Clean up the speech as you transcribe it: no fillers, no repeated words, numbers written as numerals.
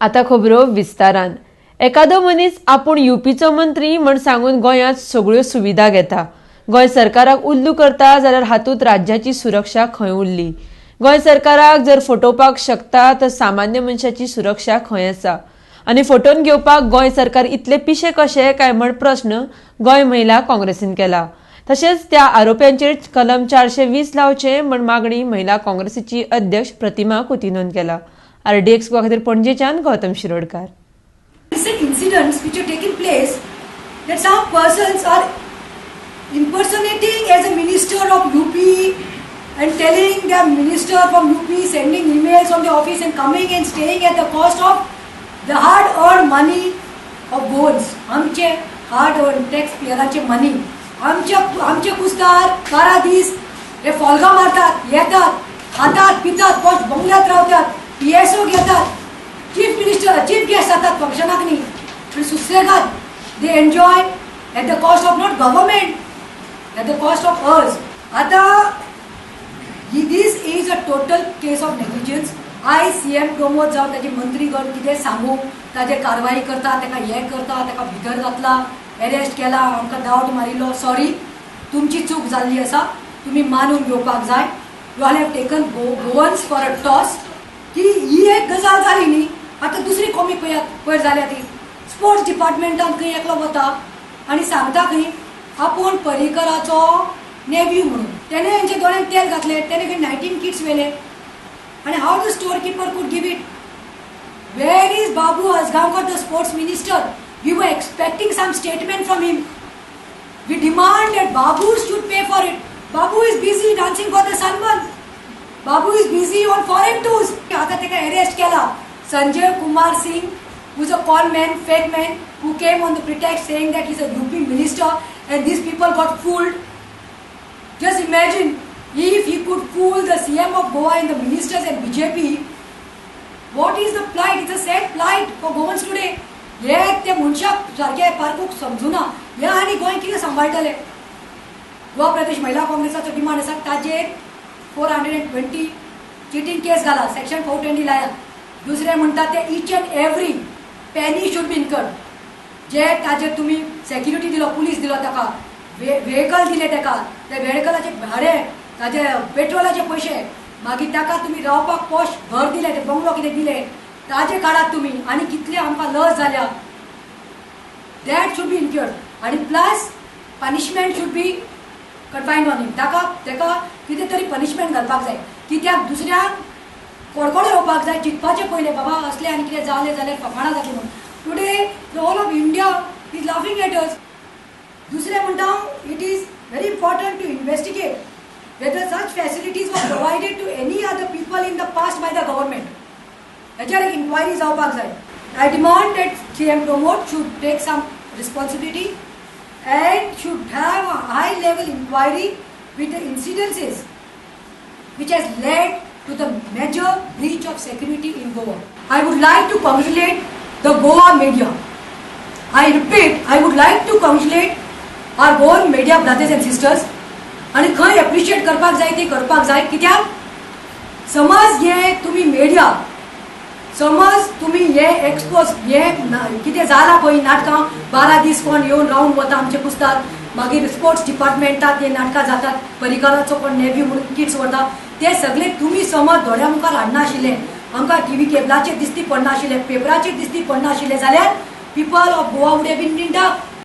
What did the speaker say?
आता खबरो विस्तारान. एखादो मनीस आपूण युपीचो मंत्री म्हण सांगून गोंयांत सगळ्यो सुविधा घेता, गोंय सरकाराक उल्लू करता जाल्यार हातूंत राज्याची सुरक्षा खंय उरली? गोंय सरकाराक जर फटोवपाक शकता तर सामान्य मनशाची सुरक्षा खंय आसा? आनी फटोवन घेवपाक गोंय सरकार इतले पिशे कशे काय म्हण प्रस्न गोंय महिला काँग्रेसीन केला. तशेंच त्या आरोप्यांचेर कलम 420 लावचे म्हण मागणी महिला काँग्रेसीची अध्यक्ष प्रतिमा कुतिन्होन केला. आरडीएक्स गोवा खातीर पणजेच्यान Gautam Shirodkar. Recent incidents which have taken place, that some persons are impersonating as a minister of UP and telling their minister from UP, sending emails from the office and coming and staying at the cost of the hard-earned money of Goans. आमचे hard earn tax पेयराचे money, आमच्या आमचे कुस्तार 12 दीस हे फोल्गां मारतात, येतात, खातात, पितात, पॉश बंगल्यात रावतात, पीएसओ घेतात, चीफ मिनिस्टर चीफ गेस्ट जातात फंक्शनाक न्ही आनी सुसेगाद they enjoy at the cost of not government, at the cost of us. आतां this is a total case of negligence. I CM Pramod जावं ताजे मंत्रीगण कितें सांगू, ताजेर कारवाई करता, ताका हें करता, ताका भितर घातला, एरेस्ट केला, आमकां डावट मारिल्लो, सॉरी, तुमची चूक जाल्ली आसा, तुमी मानून घेवपाक जाय. You all have taken Goans for a toss. की ही एक गजाल जाली न्ही. आतां दुसरी कॉमीक पळयात, पयर जाल्या ती स्पोर्ट्स डिपार्टमेंटान खंय एकलो वता आनी सांगता खंय आपूण पर्रीकराचो नेव्यू म्हणून. तेणे हेंच्या दोळ्यांत तेल घातलें, तेणे खंय 19 किट्स व्हेले आनी how the store keeper could give it? Where is Babu Azgaonkar, the sports minister? We were expecting some statement from him. We demand that Babu should pay for it. Babu is busy dancing for the Sunburn. Babu is busy on foreign tours. आता ताका arrest केला. Sanjay Kumar Singh, who's a con man, fake man, who came on the pretext saying that he's a UP minister, and these people got fooled. Just imagine if he could fool the CM of Goa and the ministers and BJP, what is the plight? It's a sad plight for Goans today. हे ते मनशाक सारके पारखूंक समजुना हे आनी गोंय कितें सांबाळटले? गोवा प्रदेश महिला काँग्रेसाचो demand आसा, ताजेर 420 cheating case घाला, सेक्शन 420 लायात. दुसरें म्हणटा ते each and every penny should be inquired. जे ताजेर तुमी सेक्युरिटी दिलो, पुलीस दिलो, ताका व्हेकल दिले, ताका ते व्हेकलाचे भाडें, ताजे पेट्रोलाचे पयशे, मागीर ताका तुमी रावपाक पॉश घर दिले, ते बंगलो कितें दिले, ताजे काडात तुमी आनी कितले आमकां लस जाल्या, that should be inquired. आनी plus punishment should be confined on him. ताका ताका कितें तरी पनिशमेंट घालपाक जाय, कित्याक दुसऱ्यांक कडकडो येवपाक जाय, चिंतपाचें पयलें, बाबा असलें आनी कितें जालें जाल्यार फकाणां जातली म्हणून. Today the whole of India is laughing at us. दुसरें म्हणटा हांव, it is very important to investigate whether such facilities were provided to any other people in the past by the government. हेच्यार एक इन्क्वायरी जावपाक जाय. I demand that CM Pramod should take some responsibility and should have a high level inquiry with the incidences which has led to the major breach of security in Goa. I would like to congratulate the Goa media. I repeat, I would like to congratulate our Goan media brothers and sisters. आणि खंय appreciate करपाक जाय ते करपाक जाय, कित्याक समज हे तुमी मिडिया, समज तुमी हे एक्सपोज हे कितें जालां पळय नाटकां, 12 दीस कोण येवन रावन वता आमचे कुस्तार, मागीर स्पोर्ट्स डिपार्टमेंटात हे नाटकां जातात, पर्रीकराचो कोण नेव्यू म्हणून किट्स व्हरता, ते सगळे तुमी समज दोळ्या मुखार हाडनाशिल्ले, आमकां टिवी केबलाचेर दिसती पडनाशिल्ले, पेपराचेर दिसती पडनाशिल्ले जाल्यार people of Goa would have been in.